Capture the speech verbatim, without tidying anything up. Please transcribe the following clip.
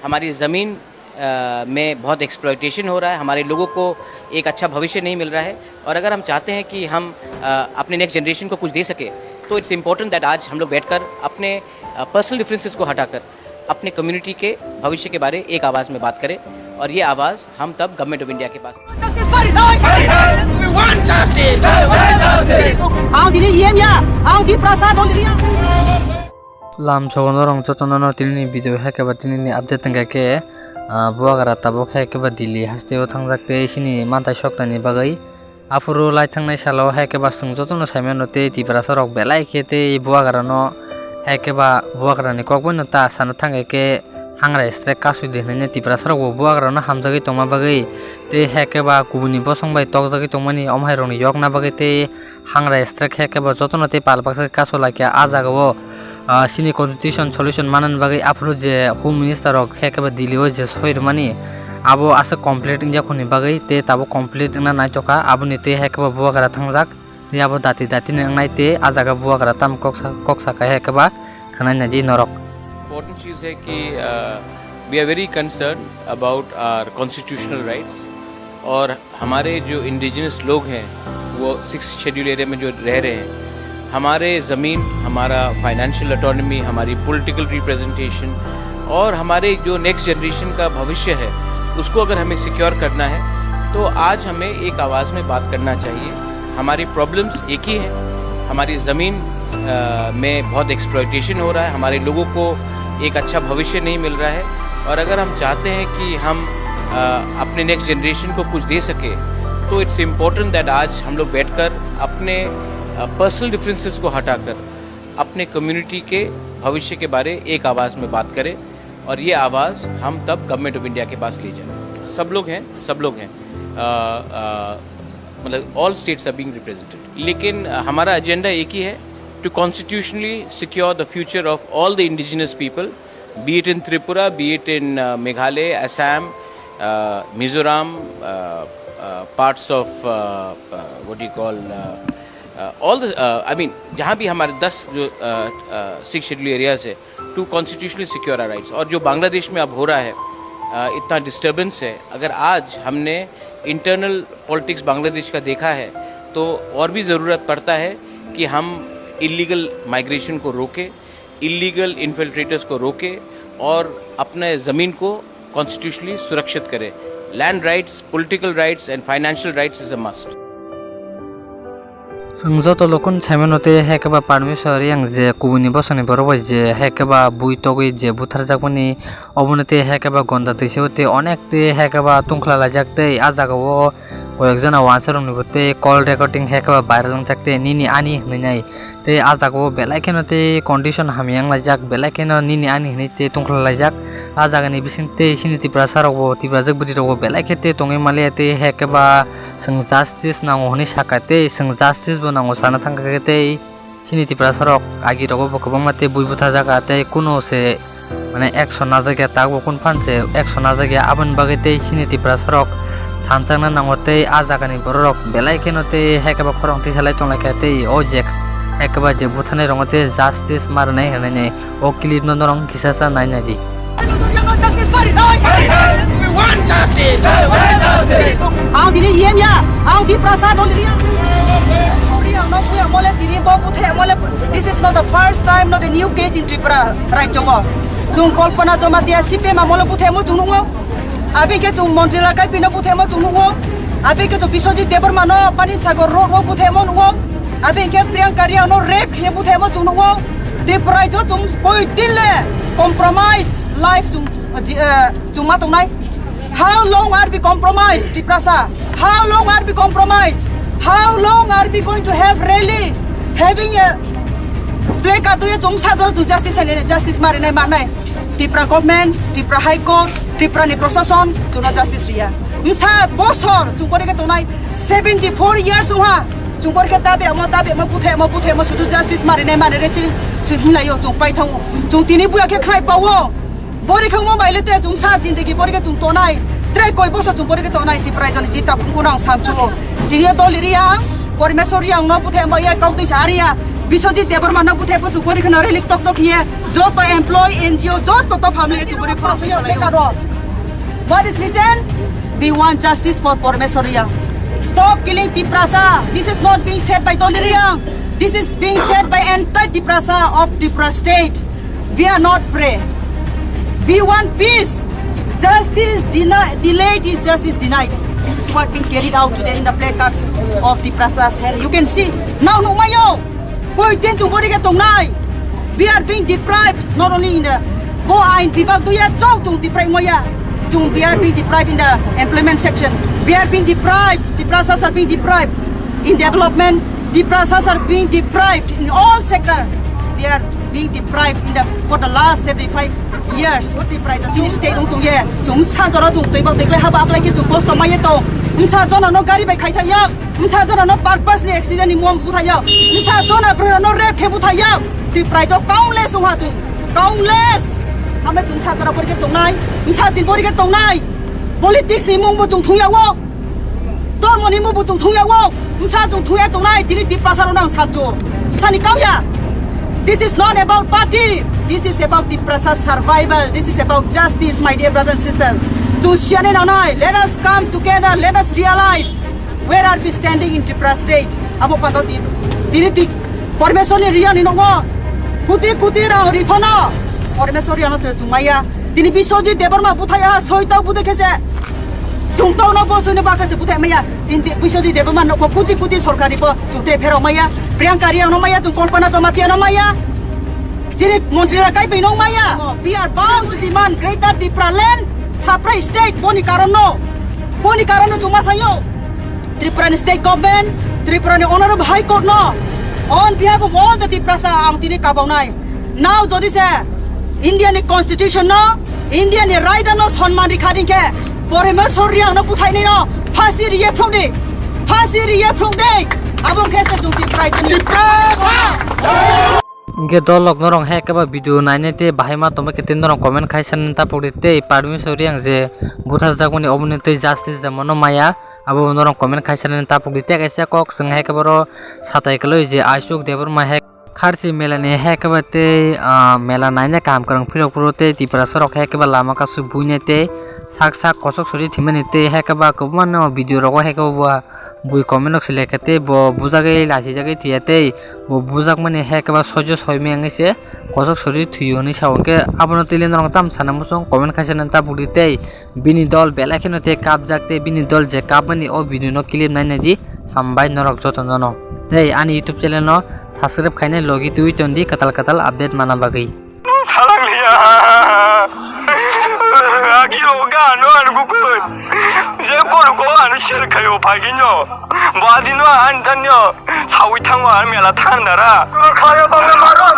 हमारी ज़मीन अ, में बहुत एक्सप्लॉयटेशन हो रहा है, हमारे लोगों को एक अच्छा भविष्य नहीं मिल रहा है। और अगर हम चाहते हैं कि हम अ, अपने नेक्स्ट जनरेशन को कुछ दे सके, तो इट्स इम्पोर्टेंट दैट आज हम लोग बैठकर अपने पर्सनल डिफरेंसेस को हटाकर अपने कम्युनिटी के भविष्य के बारे एक आवाज़ में बात करें। और ये आवाज़ हम तब गवर्नमेंट ऑफ इंडिया के पास। Ang dini yem ya, ang di prasa dol ya. Lam sogono rong jotono no tini ni video hai khe ba tini ni update wngkha khe, ah, Bubagra tabuk hai khe ba Delhi haste o thangjak tei chini mantai sokta ni bagwi. Aphuru lai thangnai salo hai khe ba chwng jotono sai mano tei Tiprasa rok belai khe tei Bubagra no hai khe ba Bubagra ni kok bai no ta sana thang khe Hangra strike kasui di hinwi Tiprasa rok bo Bubagra no hamjagwi tongma bagwi tei hai khe ba kubuni bosong bai tokjagwi tongmani omo hai rok ni yokna bagwi tei Hangra strike khe kebo jotono tei pal baksa khe kasu laikha. Ah jaga o, ah, chini constitution solution manani bagwi aphuru je Home Minister rok khe kebo Delhi o je soi rwmani abo aswk complete wngya khoni bagwi tei tabuk complete wngna naithokha, aboni tei hai kebo Bubagra thangjak tei abo dati dati ni wngnai tei ah jaga Bubagra tam kok sa-, kok saka hai kebo khwnai naidi norok. Important चीज़ है कि we are very concern about our constitutional rights और हमारे जो इंडिजिनस लोग हैं, वो six schedule area में जो रह रहे हैं, हमारे ज़मीन, हमारा फाइनेंशियल ऑटोनॉमी, हमारी पॉलिटिकल रिप्रेजेंटेशन और हमारे जो नेक्स्ट जनरेशन का भविष्य है, उसको अगर हमें सिक्योर करना है, तो आज हमें एक आवाज़ में बात करना चाहिए। हमारी प्रॉब्लम्स एक ही है, हमारी ज़मीन अ, में बहुत एक्सप्लॉयटेशन हो रहा है, हमारे लोगों को एक अच्छा भविष्य नहीं मिल रहा है। और अगर हम चाहते हैं कि हम अ, अपने नेक्स्ट जनरेशन को कुछ दे सके, तो इट्स इम्पोर्टेंट दैट आज हम लोग बैठकर अपने पर्सनल डिफरेंसेस को हटाकर अपने कम्युनिटी के भविष्य के बारे एक आवाज़ में बात करें। और ये आवाज़ हम तब गवर्नमेंट ऑफ इंडिया के पास ले जाए। सब लोग हैं, सब लोग हैं, अ, अ, मतलब, all states are being represented, लेकिन हमारा एजेंडा एक ही है, to constitutionally secure the future of all the indigenous people, be it in Tripura, be it in Meghalaya, Assam, Mizoram, parts of, what do you call, all the, I mean, जहाँ भी हमारे दस जो six schedule areas है, to constitutionally secure our rights। और जो बांग्लादेश में अब हो रहा है, इतना डिस्टर्बेंस है, अगर आज हमने इंटरनल पॉलिटिक्स बांग्लादेश का देखा है, तो और भी ज़रूरत पड़ता है कि हम इलीगल माइग्रेशन को रोकें, इलीगल इन्फिल्ट्रेटर्स को रोकें और अपने ज़मीन को कॉन्स्टिट्यूशनली सुरक्षित करें। Land rights, political rights and financial rights is a must. Chwng joto lokon saimano tei hai khe ba permission yang je kubuni bosongni borok bai je hai khe ba bui togwi je butharjakmani oboni tei hai khe ba gonda twisio tei onek tei hai khe ba tungkhla laijak tei ah jagao koyekjona wansaroknibo tei call recording hai khe ba viral wngjak tei nini ani hinwi nai tei ah jagao belai kheno tei condition hamya wnglaijak belai kheno nini ani hinwi tei tungkhla laijak ah jagani bising tei chini Tiprasa rokbo Tiprajwk bwrwi rokbo belai khe tei tongwi manliya tei hai khe ba chwng justice nango hinwi sakha tei chwng justice bo nango sana thangkha khe tei chini Tiprasa rok agi rogo bo kwbangma tei bui butharjak tei kunu se mane action najak ya tak bo kun phan se action najak ya aboni bagwi tei chini Tiprasa rok thanchakna nango tei ah jagani borok rok belai kheno tei hai khe ba khorang tisa lai tong lai kha tei o je hai khe ba je butharnai rongo tei justice ma rwnai hinwi O clip no norok kisa sa nai nai di. Justice mari noi. We want justice. Ang dini yem ya, ang di prasa dol ya. Sorry, ang no puya mole dini bo buthe mole. This is not the first time, not a new case in Tripura rajyo bo. Chung Kalpana Jamatia C P M a mole buthe mo chung nungo. Abi ke chung Montri Lakai pino buthe mo chung nungo. Abi ke chung Biswajit Debbarma no Pani Sagar road wo buthe mo nungo. Abi ke Priyanka Ria no rape khe buthe mo chung nungo. Tripura jo chung koi din le compromise life chung, eh, chung ma tongnai. How long are we compromised, Tiprasa? How long are we compromised? How long are we going to have rally, having a placard, tuye chung sa jora chung justice hai, justice mari nai manai? Tripura government, Tripura High Court, Tripura ni prosason chung no justice riya. Msa bosor chung pore ke tongnai seventy four years uha. Chung pore ke dabi amo, dabi amo, buthe amo, buthe amo, sudu justice mari nai mani resi. Chung hinlai yo, chung pai thango. Chung tini buya khe khlai pawo. Bori khangmo bai le te chung sa jindagi bori khe chung tonai. Tre koi boso chung bori khe tonai, Tiprai jani jita kung kunang samchu. Tini doli riya, Pormesor riya, no buthe amo ya kau tisa riya. Biswajit Debbarma no buthai bo chubori kheno relik tok tok hiye, joto employee, N G O, joto to family chubori khoro sui salai. What is written? We want justice for Parameswar Reang. Stop killing Tiprasa. This is not being said by Dolly Reang. This is being said by entire Tiprasa of Tripura state. We are not prey. We want peace. Justice deni-, delayed is justice denied. This is what being carried out today in the placards of Tiprasas. And you can see now, nukmayo. Koi din chubori khe tongnai. We are being deprived not only in the bo ain bibak duya chok chung deprive maya. Chung we are being deprived in the employment section. We are being deprived. Tiprasas are being deprived in development. Tiprasas are being deprived in all sector. We are being deprived in the for the last seventy-five years. Deprived chung state ung tong ye. Chung sa jora chung twi bak twi haba aklai khe chung kosto maya tong. Msa jona no gari bai khai thaya. Msa jona no purposely accident ni mom buthaya. Msa jona bro no rape khe buthaya. Deprived countless ung ha chung. Countless. Ame chung sa jora bori khe tongnai. Msa din bori khe tongnai. Politics ni mung bo chung thung ya wo. Dormo ni mubu chung thung ya wo, msa chung thung ya tongnai, tini Tiprasa rok nang sabjo. Thani kau ya. This is not about party. This is about Tiprasa survival. This is about justice, my dear brothers and sisters. Chung siani nangnai, let us come together, let us realize where are we standing in Tripura state. Abo pando tin, tini tik, Parmeswar ni Reang ni nongo, kuti kuti rang rifano, Parmeswar Reang no chung maya. Tini Biswajit Debbarma buthai ha, soi tau buthai khe se. Chung tau no bo soi no ba khe se buthai maya. Chini Biswajit Debbarma no ko kuti kuti sorkari bo chung te pherok maya. Priyanka Reang no maya, chung Kalpana Jamatia no maya. Chini montri la kai bai no maya. We are bound to demand greater Tipraland, separate state, boni karon no. Boni karon no chung ma sayo. Tripura ni state government, Tripura ni honorable high court no. On behalf of all the Tiprasa ang tini kabawnai. Now jodi se India ni constitution no, India ni raida no sonman rikha ding khe, Parmeswar Reang no buthai ni no phasi riye phrok di, phasi riye phrok di. Abo khe se jung Tripura ni. Hinkhe dolok norok hai khe ba video nainai tei bahai ma tongma khe tei norok comment khai sanani tapok di tei Parmeswar Reang je butharjakmani oboni tei justice je mono maya abo norok comment khai sanani tapok di tei kaisa kok chwng hai khe boro satai kwlwi je Ashok Debbarma hai Kharchi mela ni hai khe ba tei, ah, mela naina kaham kwrwng phirok phuru tei Tiprasa rok hai khe ba lama kasu buinai tei sak sak kosok sori thwimani tei hai khe ba kwbangma no video rogo hai khe bo bui comment rok selekha tei bo bujagwi laisijagwi thwiya tei bo bujakmani hai khe ba soijo soimya wngwi se kosok sori thwiyo hinwi sao. Hinkhe abono twi le norok tamo sana muchung comment khai sanani tapok di tei bini dol belai kheno tei kapjak tei bini dol je kapmani o video no clip nainai di. Hambai norok joto nono tei ani YouTube channel no subscribe khainai logi twi ton di kwtal kwtal update mana bagwi. Salang liya. Agi o ga no an gukun. Je kono ko an share khayo phagino. Badi no an tanyo. Sawi thango an mela thang dara. Khayo bangla maro.